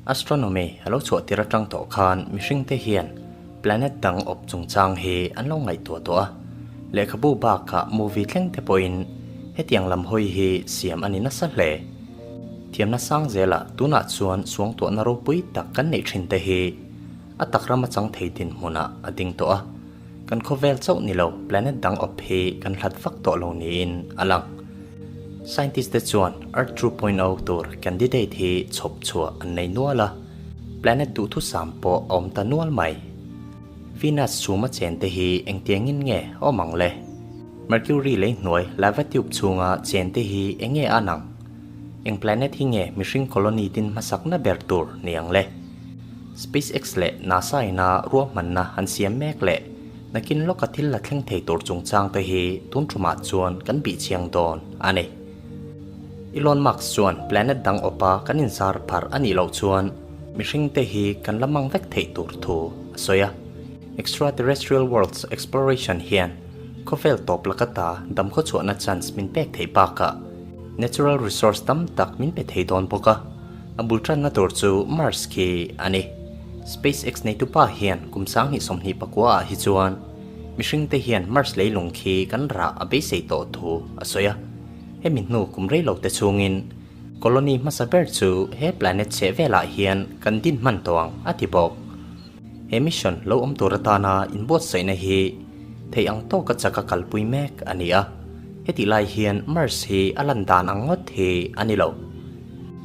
Astronomy a lo chhuah tir atang tawh khan mihringte hian planet dang awp chungchang hi an lo ngaihtuah tawh a. Lehkhabu bakah movie thleng te pawhin hetiang lam hawi hi siam a ni nasa hle. Thiamna sang zelah tunah chuan suangtuahna ropui tak kan neih thin te hi a tak ram a chang thei dinhmunah a ding tawh a. Kan khawvel chauh ni lo planet dang awp hi kan hlat vak tawh lo niin a lang. Scientist te chuan Earth 2.0 tur candidate hi chhawp chhuah an nei nual a, planet duhthusam pawh a awm ta nual mai. Venus chhuma chen te hi engtiangin nge awm ang le? Mercury lei hnuai lava tube chhunga chen te hi eng nge an ang? Eng planet hi nge mihring colony din hmasakna ber tur ni ang le? SpaceX leh NASA ina ruahmanna an siam mek leh nakin lawka thil la thleng thei tur chungchang te hi tun tumah chuan kan bih chiang dawn a ni. Elon Musk chuan planet dang awpa kan inzar pharh a nih loh chuan mihring te hi kan la mang vek theih tur thu a sawi a. Extraterrestrial Worlds Exploration hian khawvel tawp laka ta damkhaw chhuahna chance min pek theih bakah natural resource tam tak min pe thei dawn bawk a. A bul tanna tur chu Mars khi a ni. SpaceX neitupa hian kum 2024 ah hi chuan mihringte hian Mars leilung khi kan rah a beisei tawh thu a sawi a. Hemi hnu kum rei lo te chhungin colony hmasa ber chu he planet chheh velah hian kan din hman tawh ang a ti bawk. He mission lo awm tur atana inbuatsaihna hi theih ang tawka chaka kalpui mek a ni a. Hetih lai hian Mars hi a lan dan ang ngawt hi a ni lo.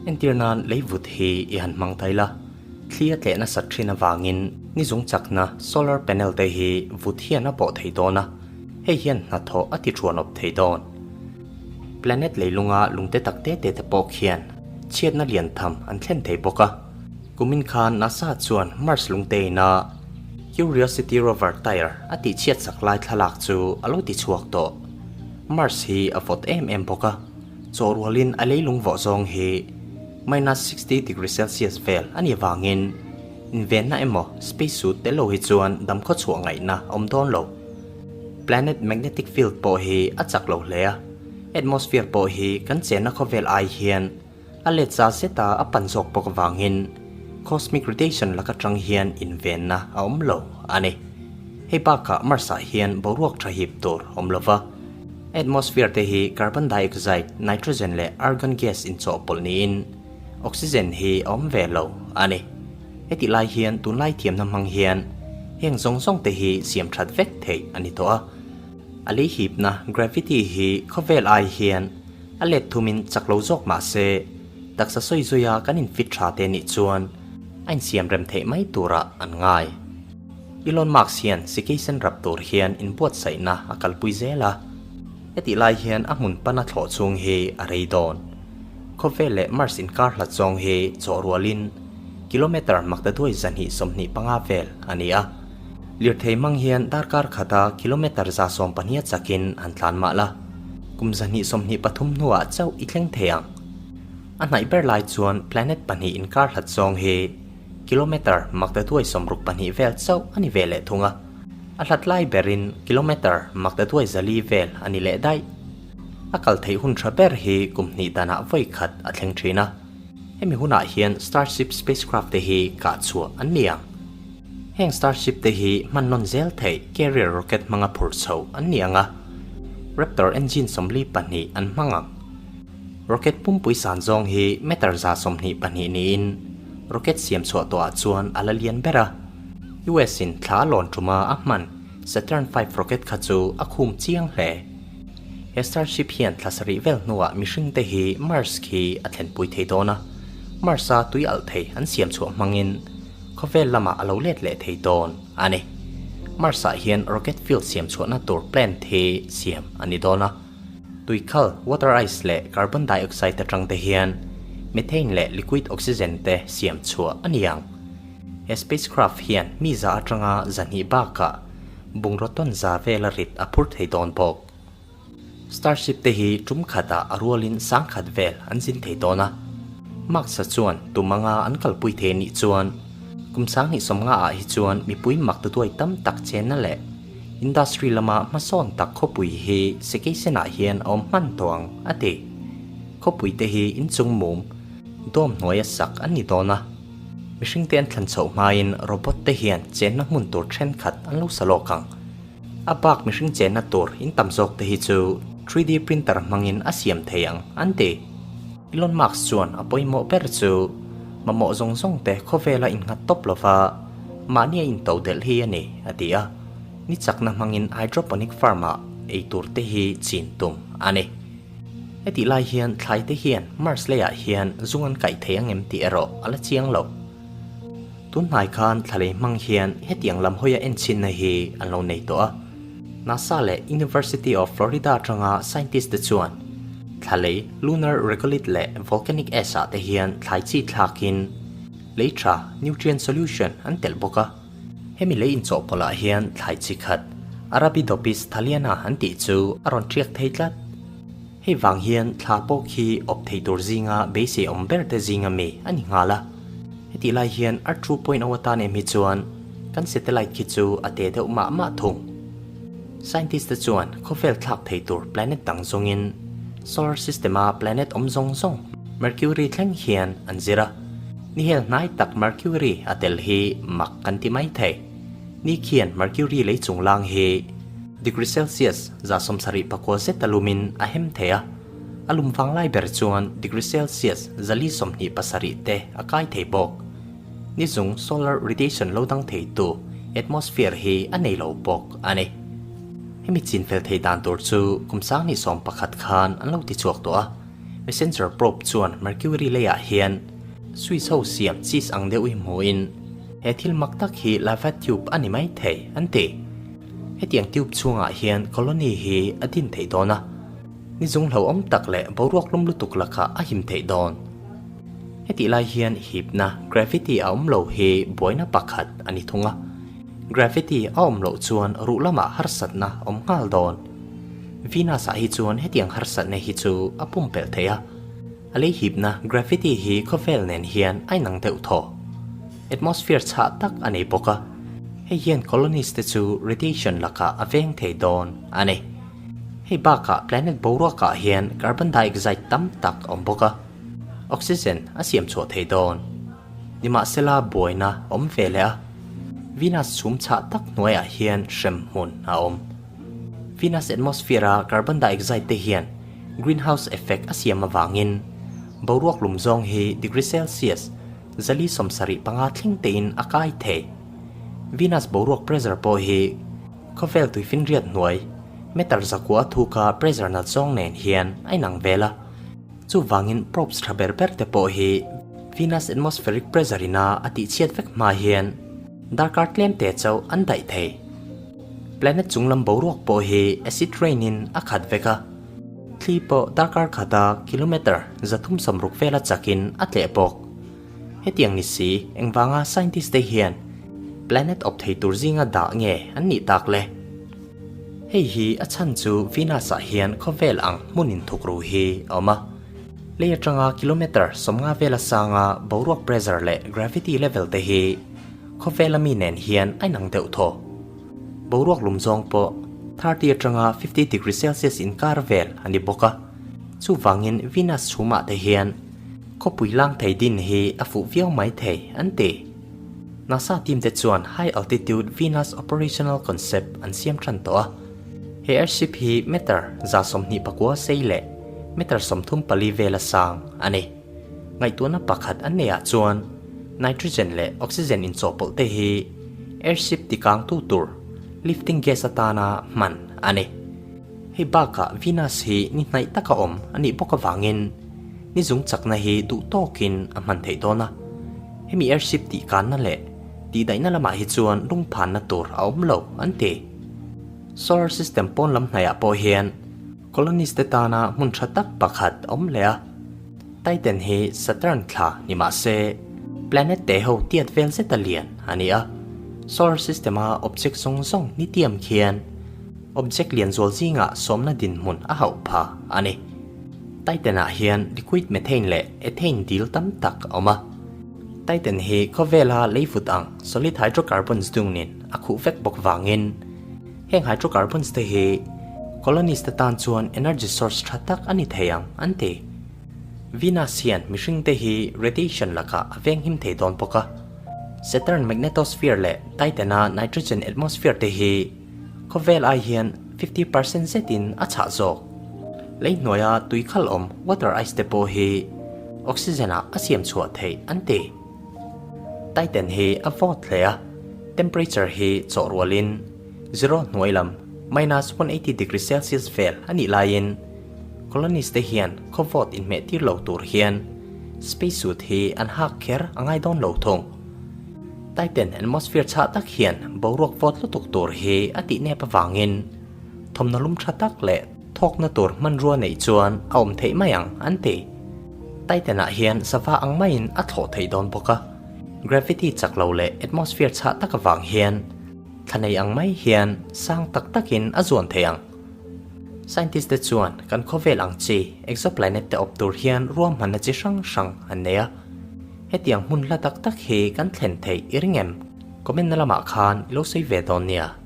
Entir nan leivut hi i han hmang thai la, thli a tleh nasat thin avangin ni zung chakna solar panel te hi vut hian a bawh thei dawn a, hei hian hnathawh a ti thuanawp thei dawn. Planet leilunga lungte tak te te te pawh khian chhiatna lian tham an thlen thei bawk a. Kumin khan NASA chuan Mars lungte ina Curiosity rover tyre a tihchhiat sak lai thlalak chu a lo ti chhuak tawh. Mars hi a vawt em em bawk a. Chaw rualin a leilung vawh zawng hi minus 60 degree Celsius vel a nih avangin invenna emaw space suit tel lo hi chuan damkhaw chhuah ngaihna a awm dawn lo. Planet magnetic field pawh hi a chak lo hle a, atmosphere pawh hi kan chenna khawvel ai hian a let za zeta a pan zawk bawk avangin cosmic radiation lak atang hian invenna a awm lo a ni. Hei bakah Mars-ah hian boruak tha hip tur a awm lova, Atmosphere te hi carbon dioxide, nitrogen leh argon gas inchawhpawlh niin oxygen hi a awm ve lo a ni. Hetih lai hian tunlai thiamna hmang hian heng zawng zawng te hi siam that vek theih a ni tawh a. A lei hipna, gravity, hi khawvel ai hian a let thumin chak lo zawk mah se taksa sawi zuia kan infit tha te nih chuan a insiam rem theih mai turah an ngai. Elon Musk hian Sikeisen rap tur hian inbuatsaihna a kalpui zel a, hetih lai hian a hmun pana thlawh chhung hi a rei dawn. Khawvel leh Mars inkar hlat zawng hi chawh rualin kilometre maktaduai 225 vel a ni a. Lirthei hmang hian darkar khata kilometre 112 a chakin han tlan mah la, kum 223 hnuah chauh i thleng thei ang. A hnaih ber lai chuan planet pahnih inkar hlat zawng hi Kilometre maktaduai 62 vel chauh a ni ve leh thung a, a hlat lai berin kilometre maktaduai 400 vel a ni leh daih. A kal theih hun tha ber hi kum hnih danah vawi khat a thleng thin a, hemi hunah hian Starship spacecraft te hi kah chhuah an ni ang. Heng Starship te hi hman nawn zel theih carrier rocket hmanga phur chho an ni ang a, Raptor engine 42 an hmang ang. Rocket pumpui san zawng hi meter 122 niin rocket siam chhuah tawhah chuan a la lian ber a. US in thla a lawn tuma a hman Saturn V rocket kha chu a khum chiang hle. He Starship hian thla sarih vel hnuah mihringte hi Mars khi a thlenpui thei dawn a, Mars-a tui alh thei an siam chhuah hmangin khawvel lamah a lo let leh thei dawn a ni. Mars-ah hian rocket fuel siam chhuahna tur plant hi siam a ni dawn a. Tuikhal, water ice, leh carbon dioxide atang te hian methane leh liquid oxygen te siam chhuah a ni ang. He spacecraft hian mi za atanga 200 bakah bungraw tawn za vela rit a phur thei dawn bawk. Starship te hi tum khatah a rualin 10,000 vel an zin thei dawn a. Musk-a chuan tum anga an kalpui thei nih chuan kum 2050 ah hi chuan mipui mak tutuai tam tak chenna leh Industry lama hmasawn tak khawpui hi Sekeisen-ah hian a awm hman tawh ang, a ti. Khawpui te hi inchung mum, dawm hnuaia sak an ni dawn a. Mihringte an thlan chhoh hmain robot te hian chenna hmun tur thenkhat an lo sa lawk ang. A bak mihring chenna tur in tam zawk te hi chu 3D printer hmangin a siam thei ang, an ti. Elon Musk chuan a pawimawh ber chu mamawh zawng zawng te khawvela innghat tawp lova mahni a into delh hi a ni, a ti a. Ni chakna hmangin hydroponic farm ah ei tur te hi chin tum a ni. Hetih lai hian thlai te hian Mars leiah hian zung an kaih thei ang em tih erawh a la chiang lo. Tun hnai khan thlalei hmang hian hetiang lam hawia enchinna hi an lo nei tawh a. NASA leh University of Florida atanga scientist te chuan thlalei lunar regolith leh volcanic ash ah te hian thlai chi thlakin lei tha nutrient solution an telh bawk a. Hemi lei inchawhpawlh ah hian thlai chi khat Arabidopsis thaliana an tih chu a rawn ṭiak thei tlat. Hei vang hian thla pawh khi awp thei tur zinga beisei awm ber te zinga mi a ni nghal a. Hetih lai hian Earth 2.0 atan em hi chuan kan satellite khi chu a te deuh mah mah thung. Scientist te chuan khawvel thlak thei tur planet dang zawngin solar system a planet awm zawng zawng Mercury thleng hian an zir a. Ni hel hnai tak Mercury a tel hi mak kan ti mai thei. Ni khian Mercury lei chunglang hi degree Celsius 74 zet a lumin a hem thei a, a lum vang lai ber chuan degree Celsius 427 te a kai thei bawk. Ni zung solar radiation lo dang theitu atmosphere hi a nei lo bawk a ni. Hemi chin fel thei dan tur chu kum 2011 khan an lo ti chhuak tawh a, Messenger probe chuan Mercury leiah hian Swiss ho siam cheese ang deuh hi hmuhin he thil mak tak hi lava tube a ni mai thei an ti. Hetiang tube chhungah hian colony hi a din theih dawn a, ni zung hlauhawm tak leh boruak lum lutuk lakah a him theih dawn. Hetih lai hian hipna, gravity, a awm lo hi buaina pakhat a ni thung a, gravity a awm loh chuan ruh lamah harsatna a awm nghal dawn. Venus ah hi chuan hetiang harsatna hi chu a pumpelh thei a, a lei hipna, gravity, hi khawvel nen hian a inang deuh thaw. Atmosphere chhah tak a nei bawk a, hei hian colonies te chu radiation lakah a veng thei dawn a ni. Hei bakah planet boruakah hian carbon dioxide tam tak a awm bawk a, oxygen a siam chhuah thei dawn. Nimahsela buaina a awm ve leh a, Venus chhum chhah tak hnuaiah hian hrem hmun a awm. Venus atmosphere a carbon dioxide te hian greenhouse effect a siam avangin boruak lum zawng hi degree Celsius 475 thleng tein a kai thei. Venus boruak pressure pawh hi khawvel tuifinriat hnuai meter 900 thuka pressure nat zawng nen hian a inang vel a. Chuvangin probes tha ber ber te pawh hi Venus atmospheric pressure ina a tihchhiat vek hma hian darkar tlem te chauh an daih thei. Planet chunglam boruak pawh hi acid rain in a khat vek a, thli pawh darkar khata kilometre 360 vela chakin a tleh bawk. Hetiang ni si, engvanga scientist te hian planet awp thei tur zinga dah nge an nih tak le? Hei hi a chhan chu Venus ah hian khawvel ang hmun inthukru hi a awm a. Lei atanga kilometre 50 vela sanga boruak pressure leh gravity level te hi khawvela mi nen hian a inang deuh thaw. Boruak lum zawng pawh 30 atanga 50 degree Celsius inkar vel a ni bawk a. Chuvangin Venus chhumah te hian khawpui lang thei din hi a fuh viau mai thei an ti. NASA team te chuan High Altitude Venus Operational Concept an siam tan tawh a. He airship hi meter 129 sei leh meter 34 vela sang a ni. Ngaihtuahna pakhat an neihah chuan nitrogen leh oxygen inchawhpawlh te hi airship tikangtu tur lifting gas atana hman a ni. Hei bakah Venus hi ni hnaih taka awm a nih bawk avangin ni zung chakna hi duh tawkin a hman theih dawn a. Hemi airship tihkanna leh tihdaihna lamah hi chuan lungphanna tur a awm lo an ti. Solar system pawn lam hnaihah pawh hian colonist te tana hmun tha tak pakhat a awm leh a. Titan hi Saturn thla ni mah se planet te ho tiat vel zeta lian a ni a. Solar system a object zawng zawng ni tiam khian object lian zual zingah sawmna dinhmun a hauh pha a ni. Titan ah hian liquid methane leh ethane dil tam tak a awm a. Titan hi khawvela leivut ang solid hydrocarbons dungin a khuh vek bawk vangin heng hydrocarbons te hi colonist te tan chuan energy source tha tak a ni thei ang an ti. Venus hian mihring te hi radiation lakah a venghim thei dawn bawk a. Saturn magnetosphere leh Titan-a nitrogen atmosphere te hi khawvel ai hian 50% zetin a chhah zawk. Lei hnuaia tui khal awm water ice te pawh hi oxygen-ah a siam chhuah theih an ti. Titan hi a vawt hle a, temperature hi chawh rualin zero hnuai lam minus 180 degree celsius vel a nih laiin colonist te hian khaw vawt inhmeh tir lo tur hian space suit hi an hak kher a ngai dawn lo thung. Titan atmosphere chhah tak hian boruak vawt lutuk tur hi a tih nep avangin thawmhnaw lum tha tak leh thawkna tur hmanrua neih chuan a awm theih mai ang an ti. Titan ah hian sava ang maiin a thlawh theih dawn bawk a, gravity chak lo leh atmosphere chhah tak avang hian thla nei ang mai hian sang tak takin a zuan thei ang. Scientist te chuan kan khawvel ang chi exoplanet te awp tur hian ruahmanna chi hrang hrang an nei a, hetiang hmun hla tak tak hi kan thlen theih i ring em? Comment na lamah khan i lo sawi ve dawn nia.